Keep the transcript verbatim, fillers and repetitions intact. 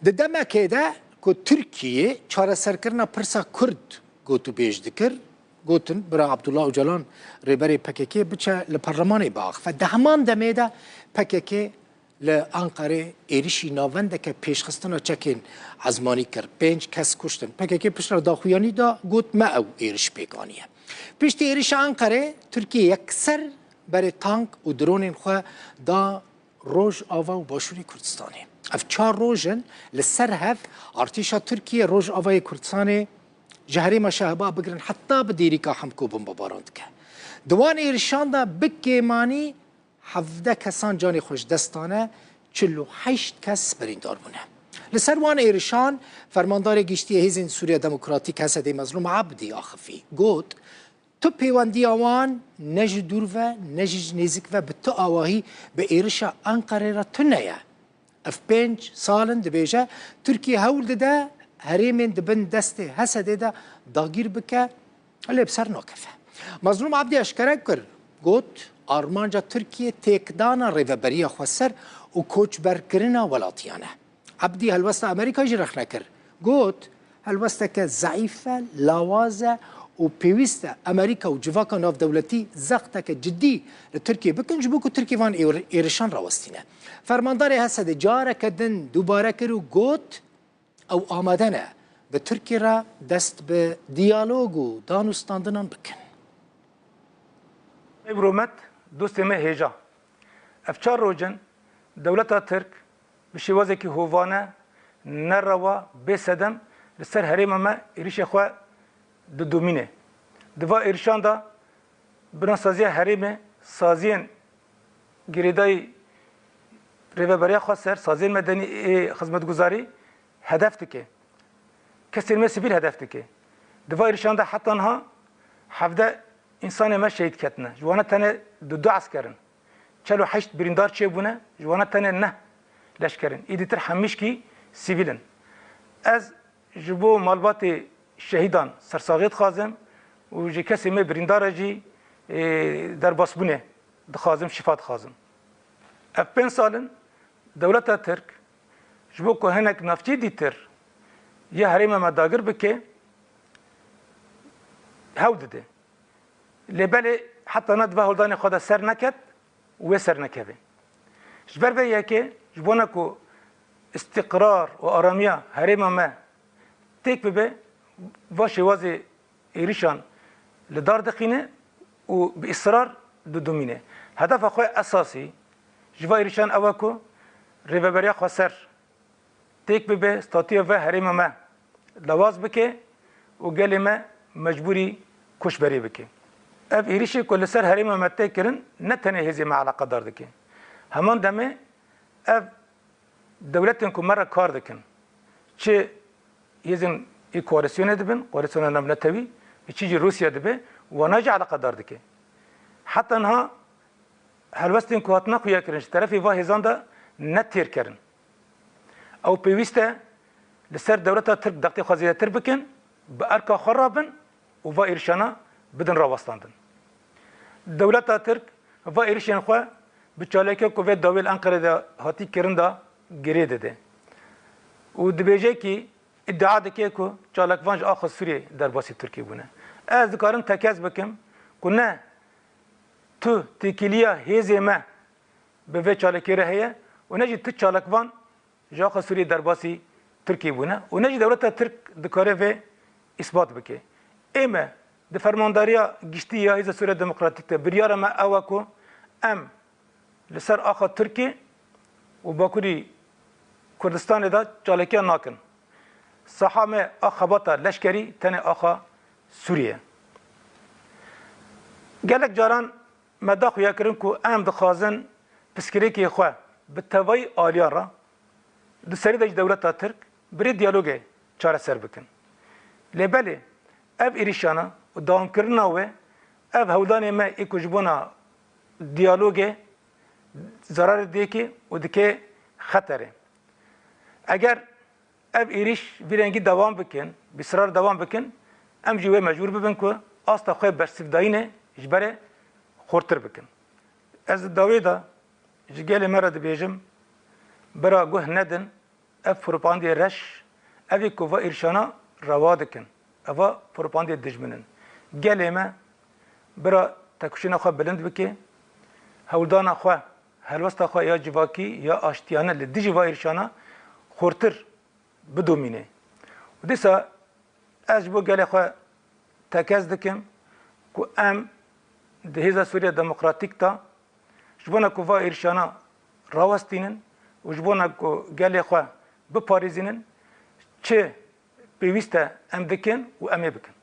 Di demekê de ku Tirkiye çareserkirina pirsa Kurd gotûbêj dikir, gotin bira Abdullah Ocalan, rêberê P K K, biçe li perlemanê biaxife. Di heman demê de P K K li Anqerê êrişî navendeke pêşxistina çekên ezmanî kir. Pênc kes kuştin. P K K piştre daxuyanî da, got, me ew êriş pêk aniye. Piştî êrişa Anqerê, Tirkiye yekser berê tank û dronên xwe da Rojava û Başûrê Kurdistanê. Ev çar roj in li ser hev artêşa Tirkiye Rojavayê Kurdistanê ji herêma Şehba bigirin heta bi dêrîka Hemko bombebaran dike. Di wan êrişan de bi kêmanî hevdeh kesan canê xwe ji dest dane, çil û heşt kes birîndar bûne. Li ser wan êrişan Fermandarê Giştî yê Hêzên Sûriya Demokratîk, H S D'ê, Mezlûm Ebdî axifî, got, Tu pêwendiya wan ne ji dûr ve ne jî ji nêzik ve bi tu awahî bi êrişa Enqerê re tune ye. Ev pênc sal in dibêje, Tirkiye hewl dide herêmên di bin destê H S D'ê de dagîr bike, lê bi ser nakeve. Mezlûm Ebdî eşkere kir, got, armanca Tirkiye têkdana Rêveberiya Xweser û koçberkirina welatiyan e. Ebdî helwesta Amerîka jî rexne kir. Got, helwesteke zeîf e, lawaz e û pêwîst e Amerîka û civaka navdewletî zexteke cidî li Tirkiyê bikin, ji bo ku Tirkiye van êr-, êrişan rawestîne. Fermandarê H S D'ê careke din dubare kir û got, ew amade ne bi Tirkiye re dest bi diyalog û danûstandinan bikin. Ey Romet, dostê me hêja. Ev çar roj in dewleta Tirk bi şêwazekî hovane, nerewa, bê sedem li ser herêma me êrişê xwe didomîne. Di va êrişan de binsaziya herêmê, saziyên girêdayî Rêveberiya Xweser, saziyên medenî ê xizmetguzarî hedef dike. Kesên me sivîl hedef dike. Di va êrişan de heta niha hevdeh însanê me şehîd ketine. Ji wana tenê du du esker in. Çel û heşt birîndar çêbûne, ji wana tenê neh leşker in. Îdîtir hemîşkî sivîl in. Ez ji bo malbatê şehîdan sersaxiyê dixwazim û ji kesê me birîndar e jî, ê, derbasbûnê dixwazim, şifa dixwazim. Ev pênc sal in dewleta Tirk ji bo ku hinek navçeyê dîtir ya herêma me dagir bike, hewl dide. Lê belê heta niha di va holdanê xwe de ser neket û wê ser nekeve. Ji ber vê yekê, ji bona ku îstîqrar û aramiya herêma me têk bibe, va şêwazê êrişan li dar dixîne û bi israr didomîne. Hedefa xwe esasî ji va êrişan ew e ku Rêveberiya Xweser têk bibe, statûya vê herêma me lawaz bike û gelê me mecbûrî koçberî bike. Ev êrişê ku li ser herêma me tê kirin, ne tenê hêzê me eleqedar dike. Heman demê ev dewletên ku me re kar dikin, çi hêzên ê koalîsyonê dibin, koalîsyona navnetewî, û çi jî Rûsya dibe, wana jî eleqedar dike. Heta niha helwestên ku hatine xuyakirin ji terefê va hêzan de ne têr kerin. Ew pêwîst e li ser dewleta Tirk dextê xwe zêdetir bikin, bi erka xwe rabin û va êrişana bidin rawestandin. Dewleta Tirk va êrişên xwe bi çalakiyek ku vê dawiyê li Enqerê de hatî kirin de girê dide û dibêje kî îdia dike ku çalakvan ji axa Sûriyê derbasî Tirkiyê bûne. Ez dikarim tekez bikim ku ne tu têkiliya hêzê me bi vê çalakiyê re heye û ne jî tu çalakvan ji axa Sûriyê derbasî Tirkiyê bûne û ne jî dewleta Tirk dikare vê îsbat bike. Ê me di Fermandariya Giştî ya Hêza Sûriya Demokratîk de biryara me ew e ku em li ser axa Tirkiyê û Bakurî Kurdistanê de çalakiya nakin. Saha me a xebata leşkerî tenê axa Sûriyê ye. Gelek caran me da xuyakirin ku em dixwazin pirsgirêkê xwe bi tevayî aliyan re di serî de ji dewleta Tirk bi rê diyalogê çareser bikin. Lê belê ev êrîşana û dewamkirina wê, ev hewldanê me ê ku ji bona diyalogê zararê dike û dike xeterê. Eger ev êrîş vî rengî dewam bikin, bi israr dewam bikin, em jî wê mecbûr bibin ku asta xwe bersivdayînê ji berê xurtir bikin. Ez di dawê de ji gelê me re dibêjim, bira guh nedin, Ev propagandê reş, ev ê ku va êrişana rewa dikin. Eva propagandê dijmin in. Gelê me bira tekoşîna xwe bilind bike, hewldana xwe, helwesta xwe ya civakî, ya aştiyane li dijî va êrişana xurtir bidomîne. Û dîsa ez ji bo gelê xwe tekez dikim ku em di Hêza Sûriya Demokratîk de ji bona ku va êrişana rawestînin û ji bona ku gelê xwe biparêzînin, çi pêwîst e em dikin û em ê bikin.